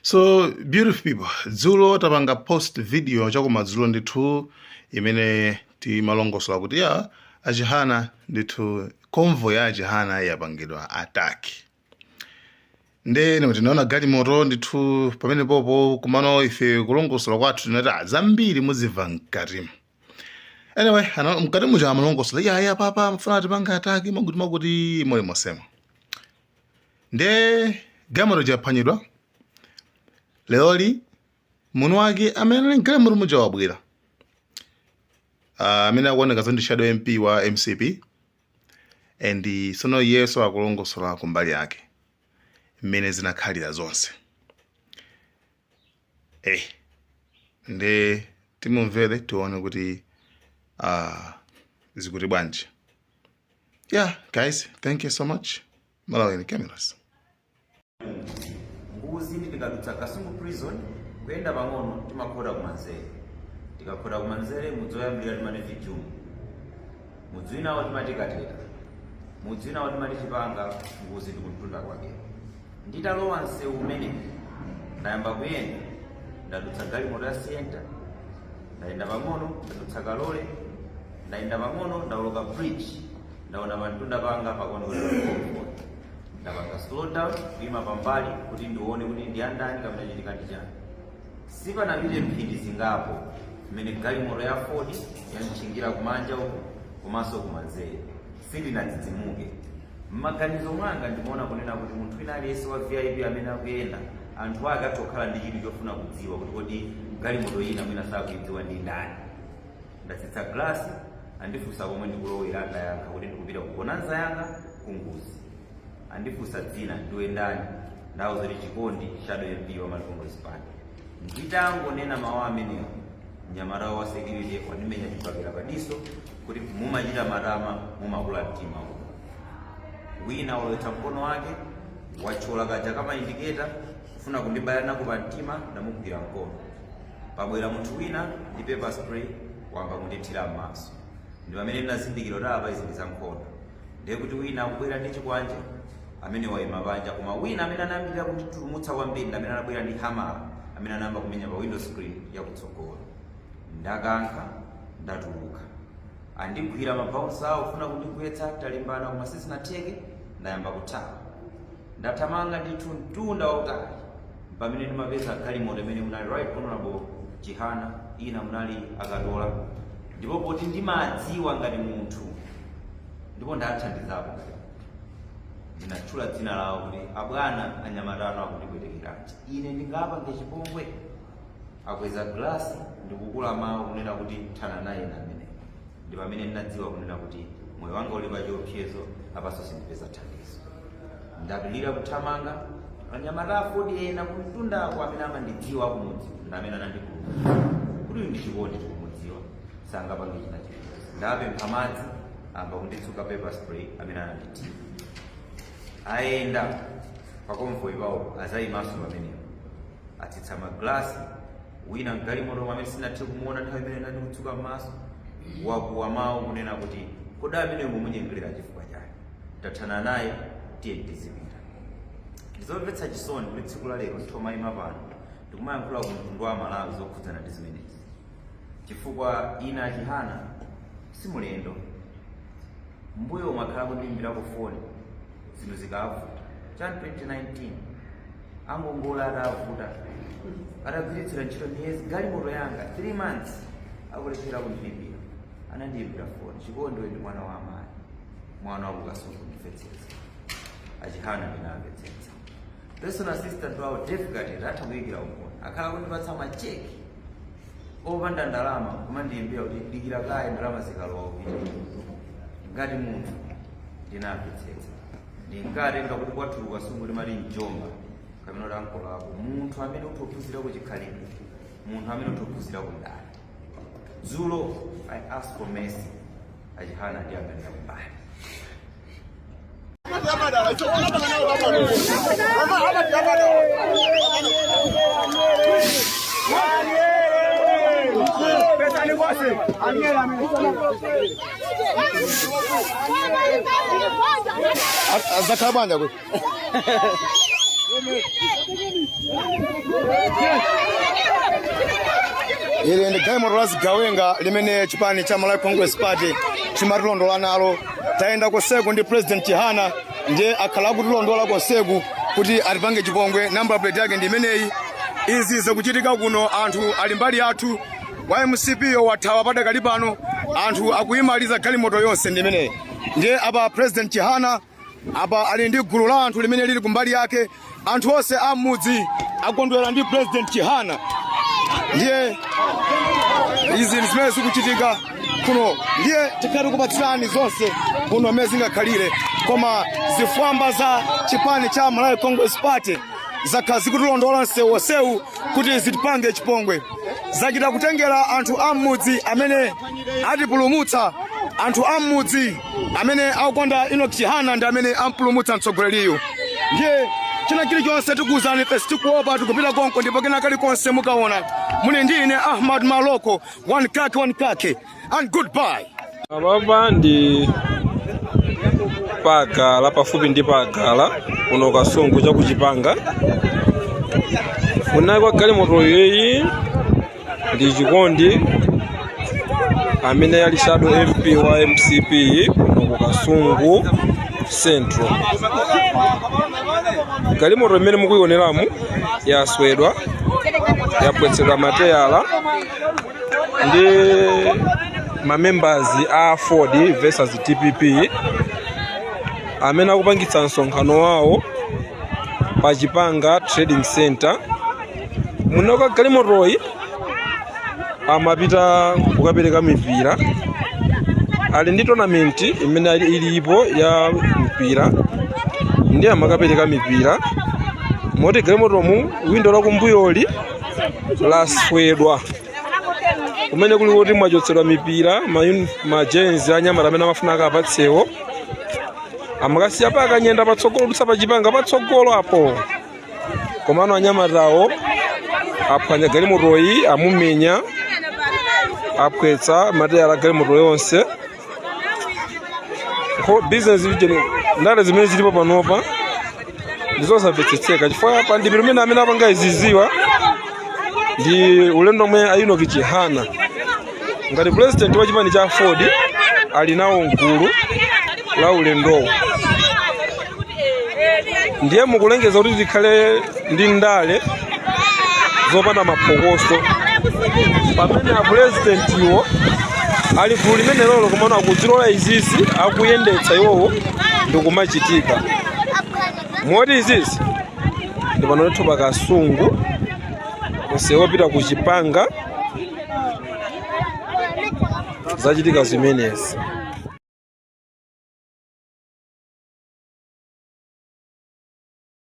So beautiful people, dzulo tapanga post video chakumadzulo ndithu imene timalongosola kuti ya achihana ndithu, convoy ya achihana yapangidwa attack. Nde tinaona galimoto ndithu pamene popo, kumano ife kulongosola kwathu tinati, "Ah, zambiri muzimva mkatimu." Anyway, mkati muja amalongosola, "Ya papa mfuna tipange attack makuti makuti moli mosema." Nde galimoto japhwanyidwa. Leroli munthu wake amene ali mgalimoto muja wabwera, amene akuoneka zoti ndi shadow MP wa MCP, and sono iyeso akulongosola kumbali yake mmene zinakhalira zonse. Nde timumvere, tione kuti zikuti bwanji. Yeah guys, thank you so much. Malawi Cameras. Nguzi ndi tikadutsa Kasungu Prison, kuyenda pang'ono, timakhota kumanzere. Tikakhota kumanzere, mudzi woyambirira timati Vijumu, mudzi winawo timati Kateta, mudzi winawo timati Chipanga. Nguzi ndi kumtunda kwake. Nditalowa msewu umene ndayamba kuyenda, ndadutsa galimoto ya Sienta, ndayenda pang'ono, ndadutsa kalole, ndayenda pang'ono, ndawoloka bridge, ndaona pamtunda panga pakuoneka kuti ndapanga slow down, kuyima pambali kuti ndione kuti ndi andani kapena chitika ndi chani. Sipanapite mphindi zingapo mmene galimoto ya Ford yanditchingira kumanja uku komanso kumanzere. Sindinadzidzimuke. Mmaganizo mwanga ndimaona kunena kuti munthu wina aliyense wa VIP amene akuyenda, anthu ake atha kukhala ndi chidwi chofuna kudziwa kuti kodi galimoto ina mwina sakuidziwa ndi ndani. Ndatsitsa glasi, andifunsa komwe ndikulowera, ndayankha kuti ndikupita ku bonanza yanga ku Nguzi. Andifunsa dzina, "Ndiwe ndani?" Ndawuza kuti Chikondi, shadow MP wa Malawi Congress Party. Nditangonena mawu amenewo, mnyamata wa security wandimenya chibakera padiso kuti, "Mumachita matama, mumakula mtima uno." Wina walowetsa mkono wake, wathyola kaja kama indicator, kufuna kundibaya nako pa mtima, ndamugwira mkono. Pabwera munthu wina ndi pepper spray, wamba kundithira m'maso. Ndi pamene ndinazindikira kuti apa izi ndi za nkhondo. Ndiye kuti wina akubwera ndi chikwanje amene wayima panja, koma wina amene anayambirira kunditulumutsa kwambiri ndi amene anabwera ndi hamala, amene anayamba kumenya pa window screen yakutsogolo. Ndakankha, ndatuluka, andigwira mabouncer awo kufuna kundigwetsa, talimbana koma sizinatheke. Ndayamba kuthawa, ndathamanga ndithu mtunda wautali, pamene ndimapeza galimoto imene munali Right Honorable Chihana, ina munali Akatola. Ndipo poti ndimadziwa ngati munthu ndipo ndathandizapo ngati munthu, ndinatchula dzina lawo kuti, "Abwana, anyamata anu akundibwetekeranji, ine ndingapange chipongwe?" Akweza glasi ndikukula mawu kunena kuti, "Thana naye na amene." Ndi pamene ndinadziwa kunena kuti moyo wanga uli pa chiopsezo, apanso sindipeza thandizo. Ndapilira kuthamanga, anyamata a Ford ena kumtundako amene amandidziwa akumudzi ndi amene anandipulumutsa kuti uyu ndi Chikondi, tikumudziwa, sangapange china chilichonse. Ndapempha madzi, amba kunditsuka pepper spray amene anandithira. Ayenda pa convoy pawo, azayimanso pamenepo, atsitsa maglasi. Wina mgalimoto amene sinathe kumuona nthawi imene nandikutsuka m'maso wakuwa mawu kunena kuti, "Kodi amene mumunyengerera chifukwa chani? Tathana naye, tiye tizipita." Ndizomvetsa chisoni kuti tsiku la lero ndithomayima pano ndikumayankhula ku mtundu wa Malawi zokhudzana ndi zimenezi, chifukwa ina Achihana si mulendo. Mbuyo mwakhala kundiyimbirako foni zinthu zikavuta. Chani 2019 angongola atavuta, atagwiritsira ntchito miyezi galimoto yanga 3 months, akulephera kundilipira, anandiyimbira foni, "Chikondi, ndi mwana wa amayi, mwana wa kuKasungu, ndimvetsetsa." Achihana ndinamvetsetsa. Personal assistant wawo David atha kuyikira umboni, akhala kundipatsa macheki opanda ndalama, kumandiyimbira kuti, "Dikira kaye, ndalama zikalowa upite." Ngati munthu ndinamvetsetsa. Ndinkatenga kuti kwathu kuKasungu timati mjomba kapena kuti ankolo ako, munthu amene uthophunzira kuchikhalidwe, munthu amene uthophunzira kundani. Dzulo I ask for mercy, Achihana ndiyang'anira kumbali. Azakhala bwanja kuti. Ili ndi galimoto la zigawenga limene chipani cha Malawi Congress Party chimatilondola nalo. Tayenda konseku ndi President Chihana, ndiye akhala akutilondola konseku kuti atipange chipongwe. Number plate yake ndi imeneyi. Izi zikuchitika kuno, anthu ali mbali yathu. Wa MCP yo wathawa padakali pano. Anthu akuyimaliza galimoto yonse ndi imeneyi. Ndiye apa President Chihana apa ali ndi gulu la anthu limene lili kumbali yake. Anthu onse a m'mudzi akondwera ndi President Chihana. Ndiye izi ndi zimene zikuchitika kuno. Ndiye tikhale tikupatsirani zonse kuno mmene zingakhalire, koma zifwamba za chipani cha Malawi Congress Party zakhala zikutilondola msewu wonsewu kuti zitipange chipongwe. Zachita kutengera anthu a m'mudzi amene atipulumutsa. Anthu a m'mudzi amene akukonda Enoch Chihana ndi amene ampulumutsa mtsogoleriyu. Ndiye china chilichonse tikuwuzani ife, sitikuopa, tikupita konko ndipo kena kalikonse mukaona. Muli ndi ine Ahmad Maloko, one kake, one kake and goodbye. Apapa ndi pagala, pafupi ndi pagala kuno Kasungu chakuchipanga. Kunali kwa galimoto iyi ndi Chikondi amene ali shadow MP wa MCP kuno ku Kasungu Central. Galimoto imene mukuyioneramu yaswedwa, yapwetsedwa mateyala ndi mamembers a Aford versus DPP amene akupangitsa msonkhano wawo pa Chipanga Trading Center. Munoka galimotoyi amapita kukapereka mipira, ali ndi tournament imene ilipo ya mpira, ndi amakapereka mipira. Moti galimotomu windo lakumbuyoli laswedwa, kumene kuli kuti mwachotsedwa mipira, majenzi anyamata amene amafuna akapatsewo amakasiya pa Kanyenda patsogolo, kudutsa pachipanga patsogolo apo. Komano anyamatawo aphwanya galimotoyi, amumenya, aphwetsa mateyala galimoto yonse. Business vision, ndale zimene zilipo panopa ndizosamvetsetseka, chifukwa pa ndipiro umene amene apanga iziziwa ndi ulendo omwe a Enoch Chihana ngati president wa chipani cha Aford ali nawo mgulu la ulendowo. Ndiye mukulengeza kuti tikhale ndi ndale zopanda maphokoso, pamene apurezidentiwo ali gulu limene lolo, komano akudzilola izizi akuyendetsa iwowo ndikumachitika. Moti izizi ndi pano ndithu pa Kasungu, msewu wopita ku Chipanga, zachitika zimenezi.